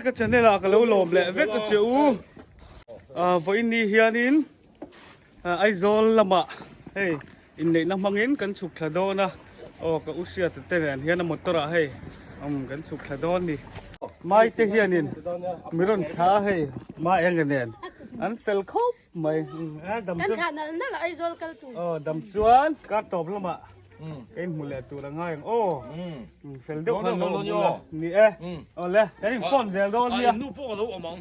ka channel ah ka lo lawm leh vek a che u. Vawiin ni hianin Aizawl lamah hei inneihna hmangin kan chhuk thla dawn a, aw ka u hriata te nen hian a motor ah hei kan chhuk thla dawn ni. Mai te hianin mi rawn thla a hei Mai enge nen an fel khawp mai. Kan thlah nalh nalh a Aizawl kal tur. Aw dam chuan kar tawp lamah Ka inhmu leh tur a ngai ang aw. Fel deuh khan lo awm ula. Ni e. Awle, kan in phone zel dawn nia. Nu pawh ka lo awm ang.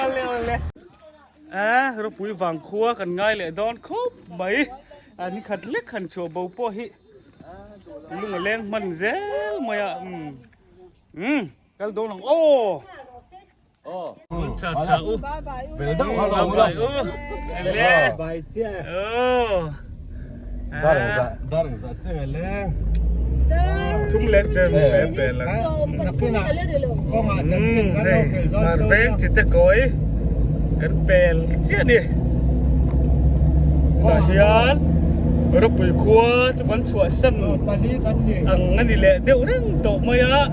Awle awle. A ropui vang khua kan ngai leh dawn khawp mai. A ni khat lek han chhuah bo pawh hi lung a leng hman zel mai a. Umm kal dawn ang aw. Cha cha u. Bel deuh kha lo Bai u. Ele. Bai che. Oh. Dareng za, dareng za che le. Thum leh chen pe pe la. Nakina kawngah chanchin kan lo hril dawn Mar veng chi te kawi kan pel chiah ni. Tunah hian ropui khua chu kan chhuah san ang a ni leh deuh reng tawh mai a.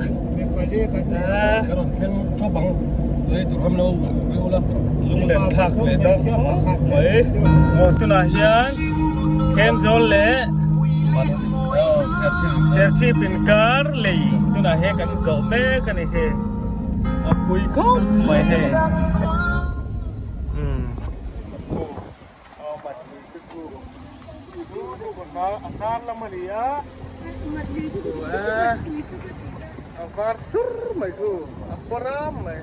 Lunglen thlak leh dawn khawp mai. Aw tunah hian Thenzawl leh Serchhip inkar lei tunah hian kan zawh mek a ni hi. A pui khawp mai hei. Umm. A var sur mai khu a kawr am mai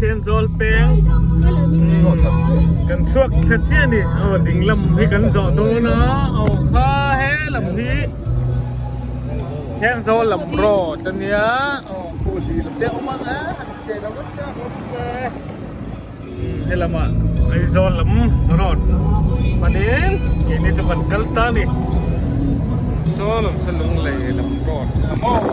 Thenzawl peng kan chhuak thla chiah a ni aw dinglam hi kan zawh dawn a aw kha he lam hi. Thenzawl lam road a nia aw khu dil te a awm ang a han cheh lo ngawt chiah awm te helamah Aizawl lam road panin keini chu kan kal ta a ni saw lam saw Lunglei lam road a maw.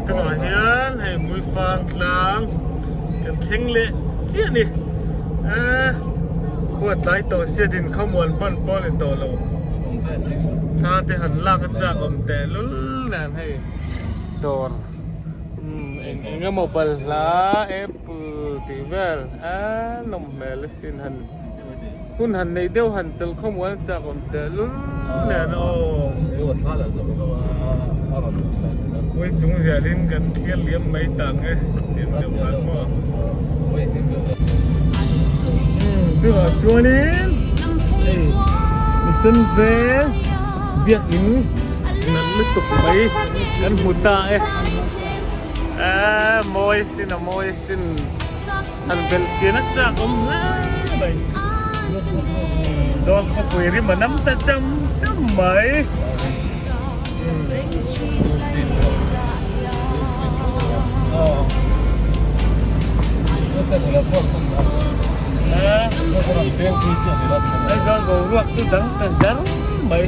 Tunah hian hei Hmuifang tlang kan thleng leh chiah a ni. Eee khua tlai tawh sia din khamuan hman pawh a ni tawh lo thla te han lak a chak awm teh lul nen hei dawr umm eng eng emaw balhla apple tih vel eee nawm hmel asin han hun han neih deuh han chawlh khawmuan a chak awm teh lul nen aw ui chung zelin kan thlir liam mai tang e tih deuh khan maw chuvang chuanin hei misen veng biakin nalh lutuk mai kan hmu ta e eee mawi asin a mawi asin. Han belh chian a chak awm hle mai. Zawl khawpui rim a nam ta cham cham mai. Aizawl boruak chu dang ta zar mai.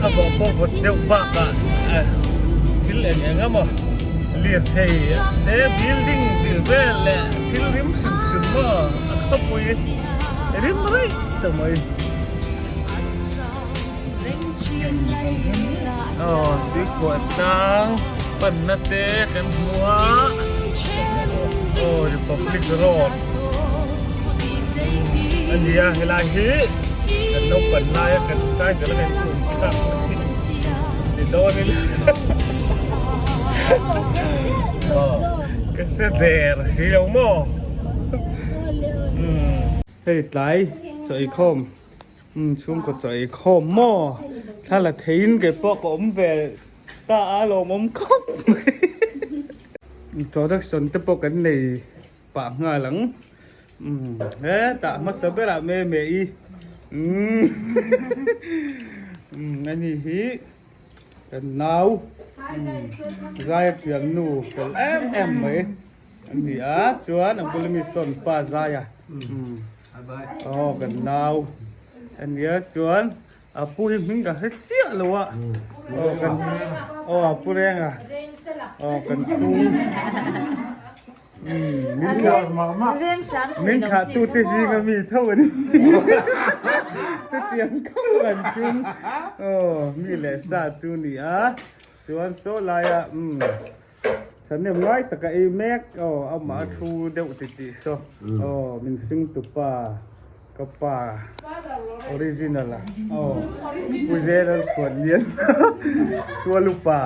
A vawh pawh vawt deuh bakah thil eng eng emaw. Lirthei te building tih vel leh thil rim hrim hrim maw a khawpui rim raih ta mai. Aw tuikhuah tlang panna te kan hmu a aw Republic Road a ni a helai hi kan naupan laia kan cycle a kan kum thlak na thin ni dawnin. Ka hre der si lo maw? Hei tlai chaw eikhawm chhungkaw chaw eikhawm maw? Thla la theiin kei pawh ka awm ve ta a lawmawm khawp mai. Introduction te pawh kan nei pah nghal ang. Hetah hmasa berah me me i ani hi. Kan nau zai a thiam nu fel em em mai a ni a chuan a bula mi sawn pa zai a aw kan nau a nia chuan a pu hi hming ka hre chiah lo a aw kan aw a pu reng a. Aw kan chhung min thlah min thlah tu te zinga mi tho a ni chutiang khawp kan chhung aw mi leh sa chu ni a chuan saw laia umm thahnem ngai taka ei mek aw amah a thu deuh titih saw aw min hring tupa. Ka pa original a aw Pu Zel an chhuat lian Tualupa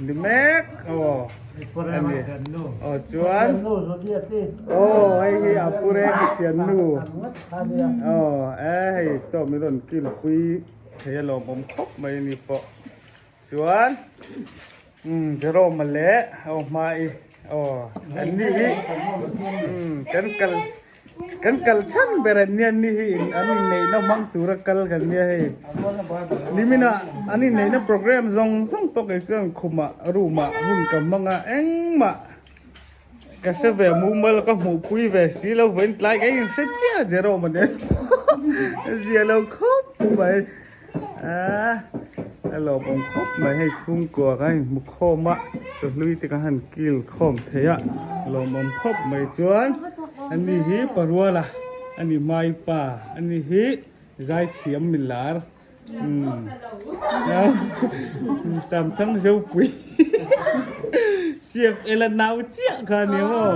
ni mek aw a ni aw chuan aw hei hi a pu reng ka thiannu aw e hei chaw min rawn kil pui thei a lawmawm khawp mai a ni pawh chuan umm Jerome-a leh aw hmai aw an ni hi umm kan kal. Kan kal chhan ber an nia ni hi an inneihna hmang tura kal kan nia hei. Nimina an inneihna program zawng zawng pawh kei chuan khumah room ah hun ka hmang a engmah ka hre ve mumal ka hmuhpui ve si lo vawiin tlai ka inhre chiah Jerome a nen zia lo khawp mai. Aaa a lawmawm khawp mai hei chhungkua kan inhmu khawm a chawhlui te kan han kil khawm thei a lawmawm khawp mai chuan ani hi paruala ani mai pa ani hi zaithiam milar umm Samthang Zopui CFL a nau chiah kha a ni maw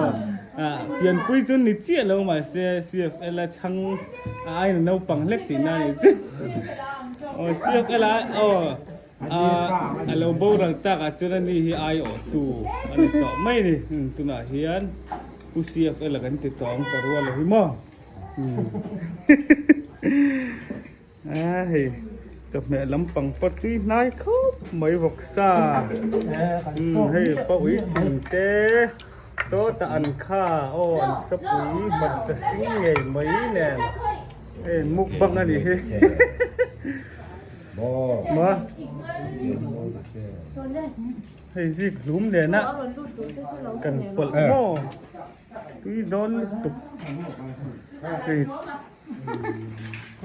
ah pianpui chu ni chiah lo mahse CFL a chhang a aina naupang hlek tihna a nih chu aw CFL a aw a lo boral tak ah chuan ani hi aiawh tu a ni tawh mai a ni tunah hian Pu CFL a kan ti tawh ang parua lo hi maw A hei chawhmeh lampang pawh tui hnai khawp mai vawk sa hei paui thing te sawtah an kha aw an sapui hmarcha hring ngei mai nen hei mukbang a nih hi maw hei zik hlum nena kan pawlh maw tui dawn lutuk hei.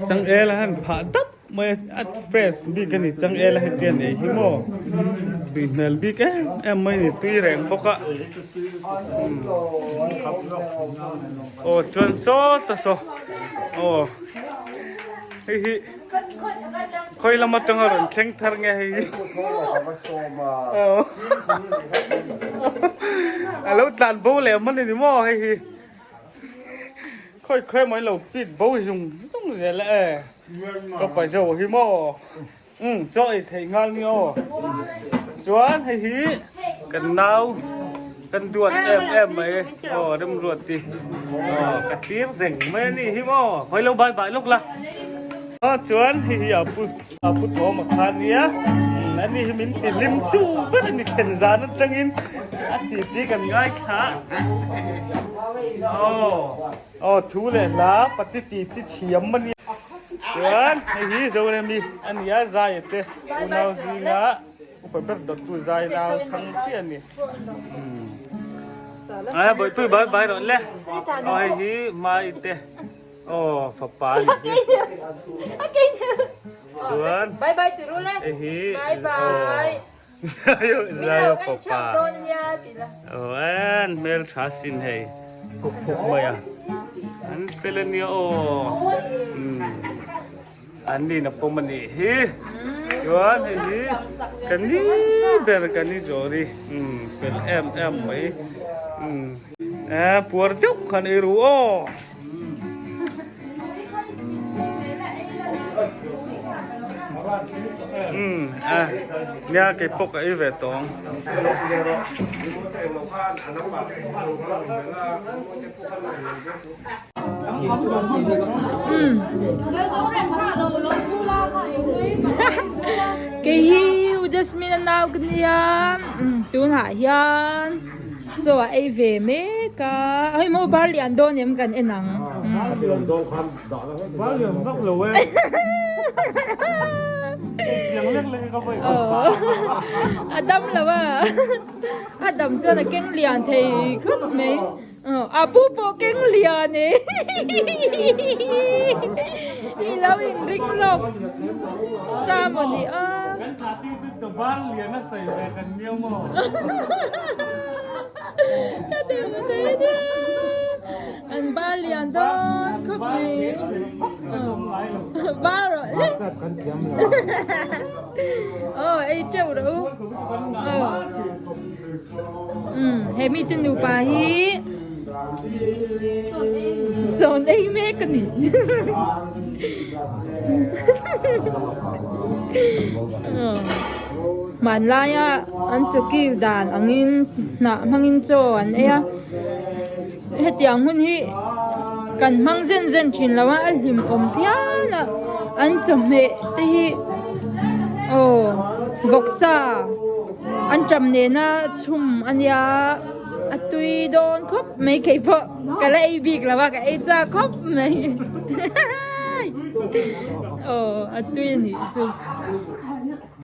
Changel a han phah dap mai a a fresh bik a ni changel a heti a nei hi maw tui hmel bik em em mai a ni tui reng bawk a aw chuan sawta saw aw hei hi khawi lam atanga rawn thleng thar nge hei hi a lo tlan bo leh man a ni maw hei hi. Khawi khawi mai lo pit bo zung zung zel e ka pa zo hi maw um chaw ei thei nghal ni aw chuan hei hi kan nau kan duat em em mai aw remruat ti aw ka tir reng mai a ni hi maw khawi lo bye bye lawk la aw chuan hei hi a pu a pu thawm a kha nia ani hi min ti hlim tu ber a ni thlen zan atangin a ti ti kan ngaithla aw aw thu leh hla pati ti ti thiam a nia chuan hei hi Zoremi a ni a zai te unau zinga upa ber dawttu zai nau chhang chiah a ni a bawihpui bai bai rawh le aw hei hi mai te. Aw fapa a nih hi. Chuan Bye bye ti ru le. Hei hi Bye bye. Zaio Zaio Min lo en fapa. theuh dawn nia ti la. Aw en hmel tha sin hei. Phuk phuk mai a. An fel a nia aw. Umm an nihna pawm a nih hi. Chuan hei hi ka ni ber ka ni zawr hi. Umm fel em em mai. Umm e puar deuh khan ei ru aw. Umm a nia kei pawh ka ei ve tawh ang. Kei hi U Jasmine a nau ka nia tunah hian chaw a ei ve mek a hei maw bar lian dawn em kan en ang Bar lian vak lo e tiang lek lek ka vawi a dam lo a a dam chuan a keng lian thei khawp mai. A pu pawh keng lian e. I lo inring lawk sa maw ni a. Kan thlah tir chu chaw bar lian a sawi ve kan nia maw. Ka duh thei nia. An bar lian dawn khawp mai. Bar rawh le. Aw ei teuh rawh u. Aw. Umm he mi te nupa hi chawn ei mek a ni. Hmanlaia an chawkil dan angin hnah hmangin chaw an ei a hetiang hun hi kan hmang zen zen thin lo a a hlimawm phian a an chawhmeh te hi aw vawksa an ṭam nena chhum a nia a tui dawn khawp mai keipawh ka la ei bik lo a ka ei chak khawp mai aw a tui a nih chu.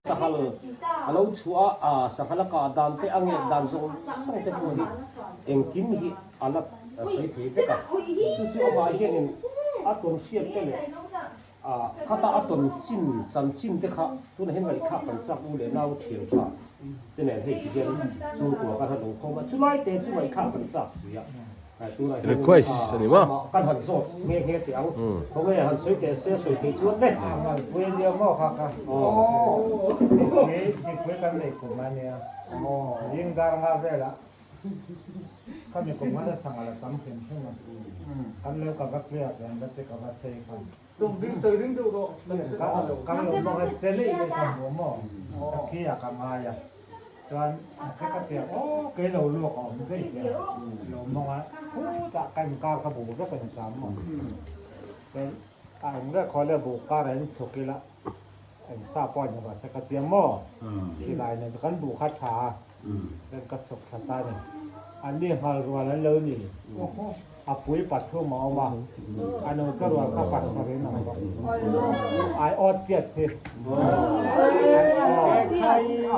Sanghal a lo chhuah a, sanghal a kah dan te a ngek dan zawng zawng te pawh hi engkim hi a la sawi thei vek a. Chu chu amah hianin a tawn hriat te leh khata a tawn chin chanchin te kha tunah hian ngaihthlak kan chak u leh nau thian tha te nen hei ti hian chhungkua kan han awmkhawm a, chulai te chu ngaihthlak kan chak si a. Request a ni maw? Kan han zawt nghe nghe teh ang. Khawnge han sawi teh se sawi theih chuan le. Pui nia maw kha ka. Sikpui sikpui kan nei kum a nia. Zing dar nga velah khami kum khan a chhang a la tam hrim hrim a. Kan lo ka va clear dan va te ka va sei kha. Kan lo bawk a che leh leh ka hmu maw? Ka khi a ka ngai a. Chuan ka ka ti a, aw kei lo luak a awm daih tia lo mawng a, khutah ka inkar ka bu vek a ni ta maw? Chuan a eng vek khaw le bu kar ah in chhuk ila eng sa pawh a ni mahse ka ti a maw? Silai nen chu kan bu kha tha a, chuan ka chhuk thla ta a ni. An ni nghal rual an lo ni. A pui pathum a awm a, a nu te rual kha pasarih an awm bawk. Ai awt piat hi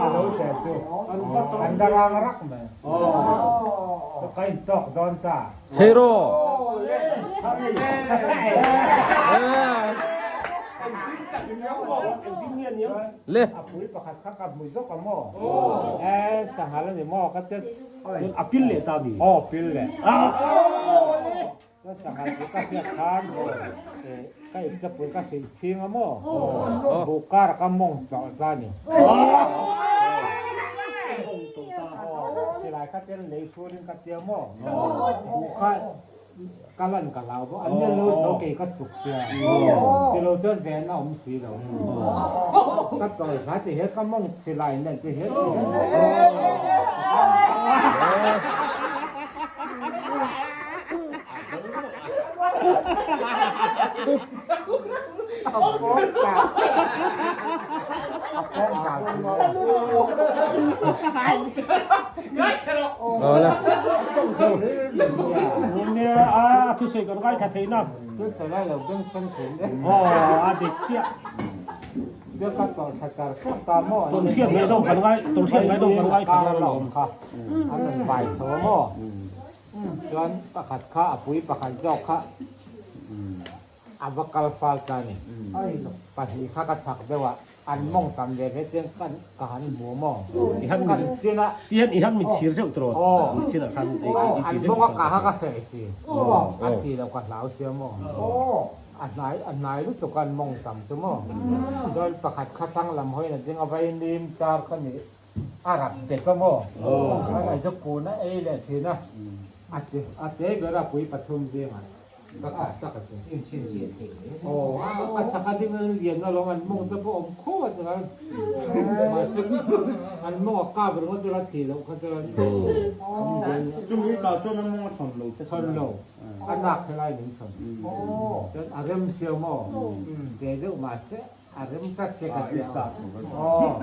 a lo tel chu an la rang rak mai. Ka intawk dawn ta. Chheiraw! Le. A pui pakhat kha ka hmu zawk a maw? E, sanghal a ni maw? Ka ti. A pil leh ta mi? Aw pil leh. Ka sanghal pui ka hriat khan ka ipte pui ka hrilh chhing a maw? Buh kar ka mawng chawlh ta ni. Silai kha tel lei surin ka tia maw? Buh kha Ka lan ka hlau bawk, an nel lo tho kei ka chuk sia, tilo chuan ven a awm si lo. Ka tawi hla ti hian ka mawng silai nen ti hian ti hian. A pawng ta, a pawng ta si lo. A thusawi kan ngaithla thei na. Aw a dik chiah. Tawn hriat ngaih dawng kan ngai tawn hriat ngaih dawng kan ngaithla dawn alawm. Chuan pakhat kha a pui pakhat zawk kha A va kal fal ta ni. Pahnih kha ka chak deuh a, an mawng tam ve ve chiang kan ka han hmu maw? Kan chin a. Ti hian i han mit chhir zeuh tawh rawh. Mit chin ah khan i ti zeuh. An mawng a kah kha ka hreh si. A thi lo ka hlau sia maw? A hnai a hnai lutuk a an mawng tam chu maw? Chuan pakhat kha thlang lam hawiin a ding a, vailim tar kha nih a rap bet a maw? A chu kun a ei leh thin a, a te ber a pui pathum zingah. Ka kah tak a ti. Aw, a chak a ding an lian alawm, an mawng te pawh awm khup a ti khan. Mahse an mawng a kap ringawt chu la thih loh kha chuan. Chumi kah chuan an mawng a chhawn lo. Chhawn lo. A nak helai min chhawn. Chuan a rem sia maw? Ve deuh mahse a rem tlat che ka ti a. Aw.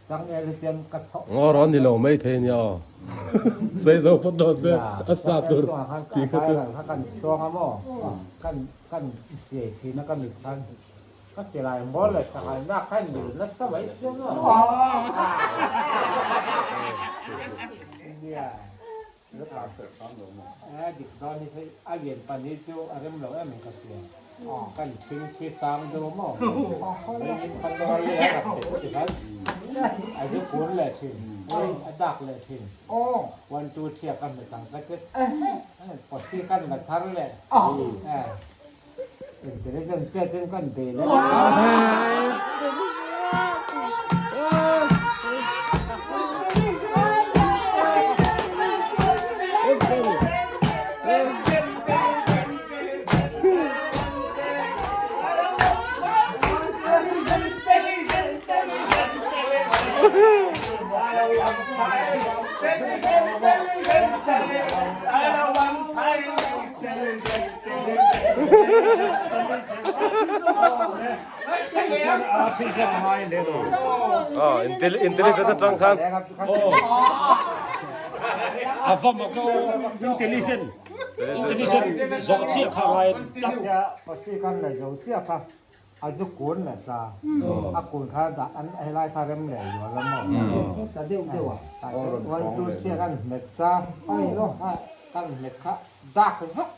Ngaw rawn ni lo mai thei ania aw. Sei zo phawt dawn se a sa tur tih kha chu. A dik dawn hi chu a lian pan hi chu a rem lo em ka hria. Kan thing khi sang deuh maw? Veiin kha nawr leh a rak bet ti khan a zu kun leh thin, a dak leh thin. One two three a ka hmet ang ka che. Pawsi kan la thar leh. Intelligent chet in kan bei leh. Intelligent atang khan a va mak a intelligent intelligent zawh chiah kha ngai tlat. Pasi kan la zo chiah kha A zu kun leh ta, a kun kha dah an helai kha rem leh zual a maw? Ta deuh deuh a, one two three kan hmet ta, kan hmet kha dak vak.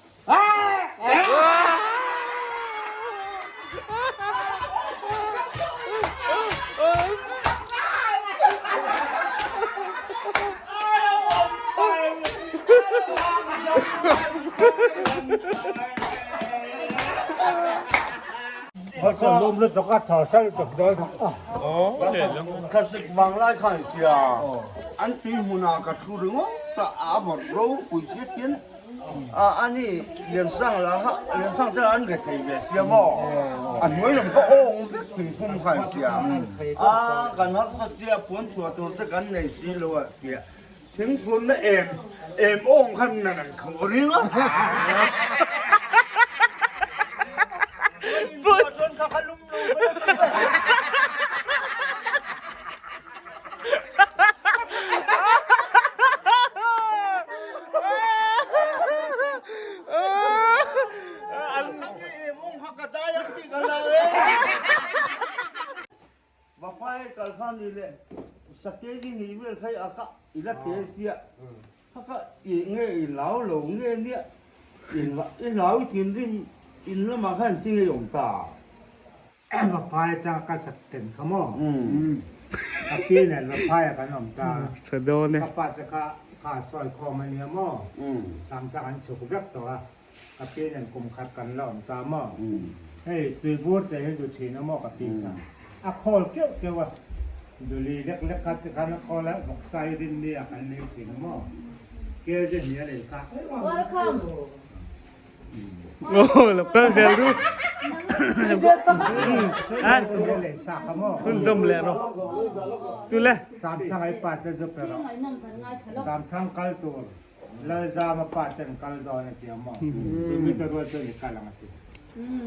Thlasik vanglai khan tia an tui hmunah ka thu ringawt a, a vawt ropui chiat hian a ni Liansang lah kha Liansang te an rethei ve sia maw a hnuai lam kha awng vek thingphum khan tia a kan harsa tia puan chhuah tur te kan nei si lo a tia Thingphunna em em awng khan nan an khuh ring a. Vaphai kal kha ni le sakei ni vel khai a ka i la te sia kha ka i nge i lau lo nge nia in i lau i thinrim in lamah khan chi ngei awm ta. Vaphai atanga ka chak ten kha maw ka pi nen Vaphai ah kan awm ta ka pa te kha kha sawi khawm ania maw samchak an chhuk vek tawh a. Ka pi nen kum khat kan la awm ta maw? Hei tuibur te hi du thin a maw ka pi kha? A khawl keuh keuh a, duli lek lek kha tikhan a khawl a, vawksa hi rin ni ah kan lei thin a maw? Kel te hnih a lei kha. Welcome. Aw lo kal zel ru. Chhunzawm leh rawh. Tule. Samthang ai pa te zu pe rawh. Samthang kal tur. Lalzama pa ten kal dawn a ti a maw? Chu mi te rual chuan i kal ang a ti.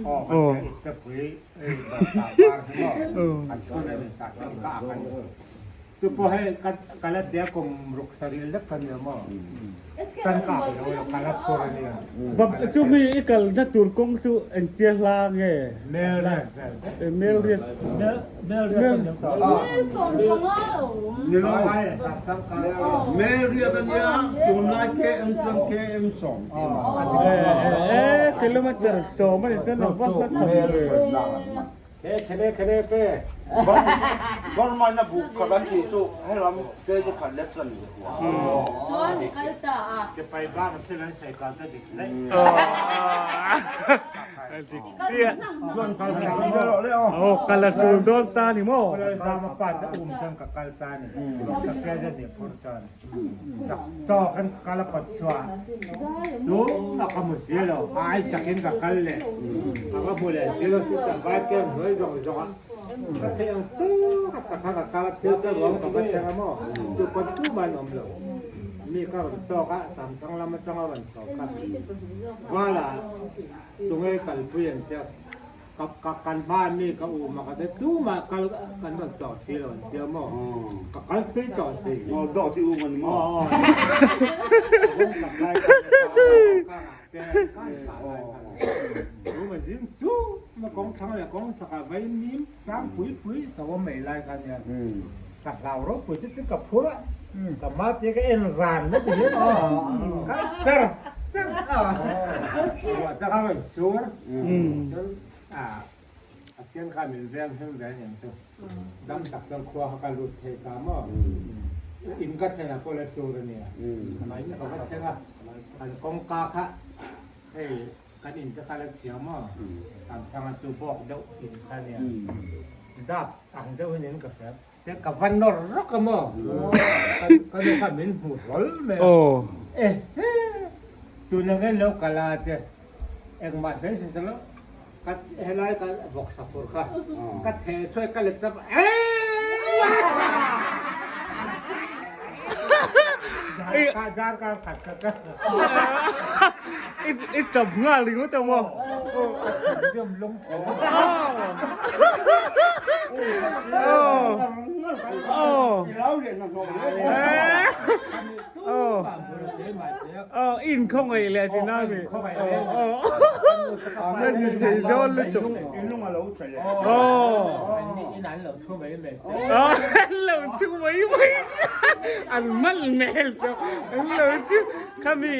Aw kan tia ipte pui ei bawrhsah var hi maw? Kan chhun a ni tah chuan ka ak a ni. Chu pawh hei ka la tia kum ruk sarih lek ka nia maw? Tan ka ak lo lo ka la phur a nia. Chu mi i kalna tur kawng chu engtia hla nge? Mel riat vel vek. Mel riat. Mel riat a ni tawh. Mel 15 lo. Ni lo. Mel riat a nia tunlai KM chuan KM 10 tih a ni. E kilometer 10 a ni chuan a va hla tham ve. Khene khene pe. Burma na buk khat an tih chu helam kg khat lek chuan ni hua. Chuan i kal ta a. Ke pai bak thil an sawi kal ta dik hle. Dik chiah. Chuan kal ta rawh le aw. Aw kal a tul dawn ta ni maw. Zama pa te um chuan ka kal ta ni. Ka ke te ni phur chuan. Chak tawk in ka kal a kawt chhuah. Tu a ka mu si lo. Ai chakin ka kal leh. Ka va hmu leh si lo si ta vai kem hnuai zawng zawng a. Ka theih ang tawk a takha ka kal a thil te ruam ka va thleng a maw. Chu pawn tumah an awm lo. Mi ka rawn tawk a, Samthang lam atanga rawn chho kha. Vala tunge kalpui an tia. Ka ka kan hma mi ka um a ka ti tumah kal kan rawn tawh si lo an tia maw. Ka kal thui tawh si. Aw dawh chi um an maw. Aw aw. Ka hung tak lai khan ka ngah te ka ngah lai khan. Rum a zing chu ma kawng thlang leh kawng chak ah vai mim sang pui pui ka awm mai lai kha nia. Ka hlau ropui chu chu ka phur a. Ka hma te ka en ran na ti hian ka cher cher a ruah te kha rawn sur chuan a thian kha min veng hlim ve aniang chu dam tak chuan khua kha ka lut thei ta maw in ka thlen ah pawh la sur ania in ka va thleng a kan kawngka kha hei kan in te kha la thiam maw kan thlang a chu bawk deuh in kha ania dap ang deuh hian in ka hria. Te ka va nawr rawk a maw? Ka nu kha min hmu hlawl mai a. Ehe! Tuna nge lo kal a te engmah sawi sawi lo ka helai ka vawksa fur kha ka theh chuai ka let tap eeii! Dar kar khat khat a. I tap nghal ringawt a maw? In khawngaih leh ti na mi thei dawn lutuk an lo thu mai mai an mal mel chu an lo thu khami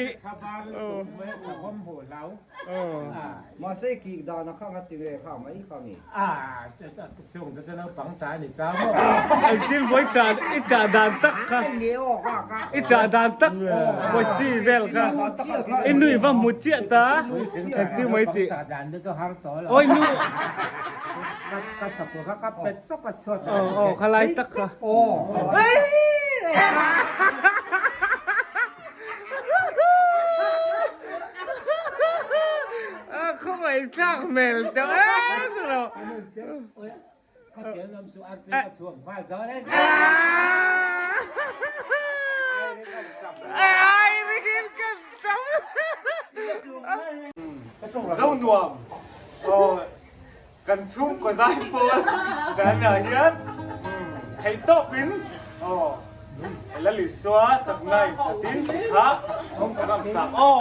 Mahse kik dan a khang a ti ve kha mai kha mi. Engtin vawi tah i tah dan tak kha i tah dan tak vawi si vel kha i nui va hmu chiah ta engtin mai tih awi nu aw khalai tak kha. Khawngaih tlak hmel tawh em lo. Zo nuam kan chhungkaw zai pawl zanah hian theih tawpin aw Lalisua chakna inphatin kha kan rawn sak aw.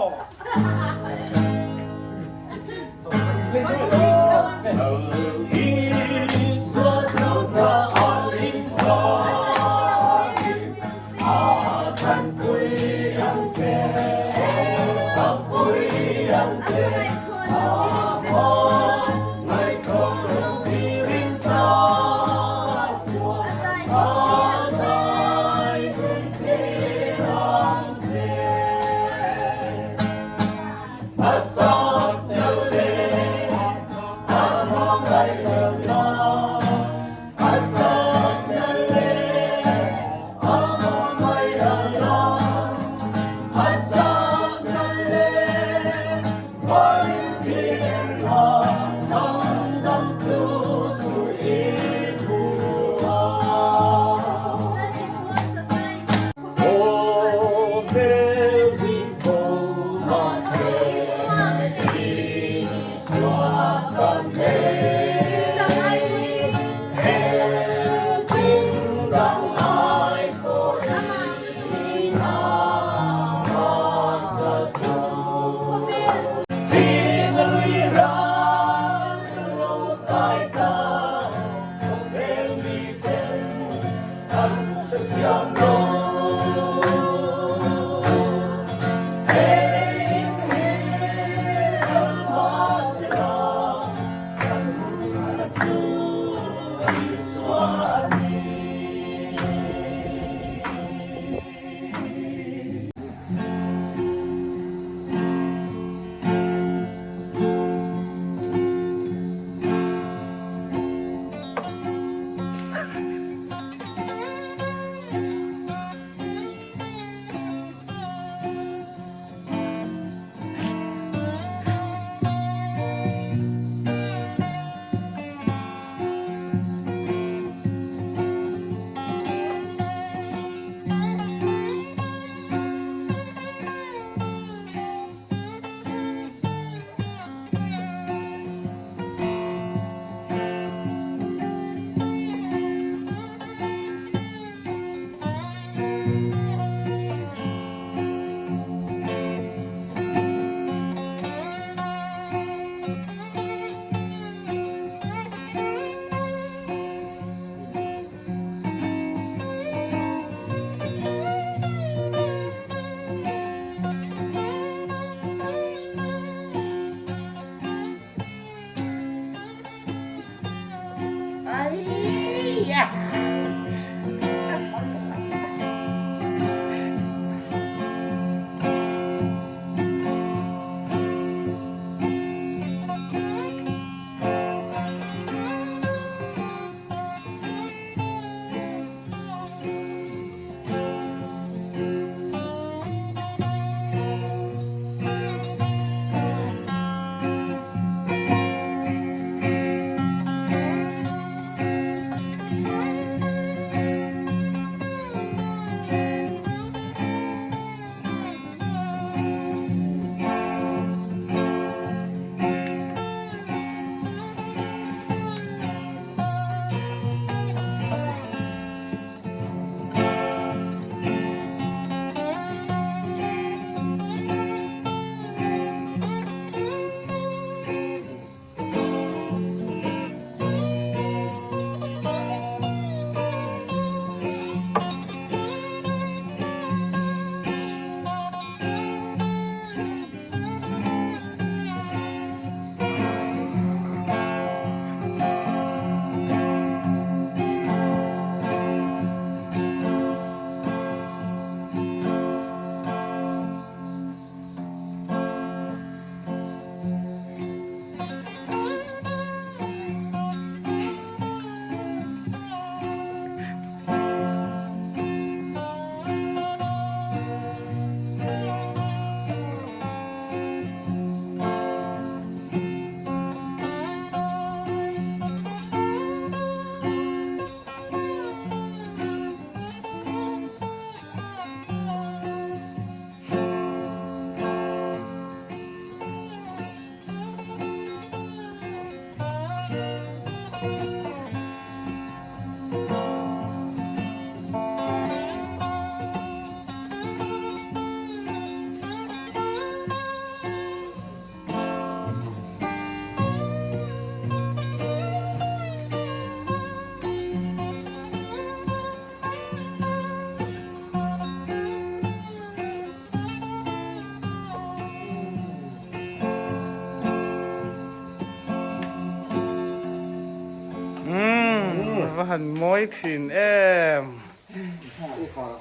Umm va han mawi thin em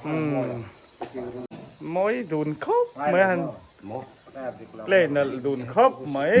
umm mawi dun khawp mai a han play nalh dun khawp mai.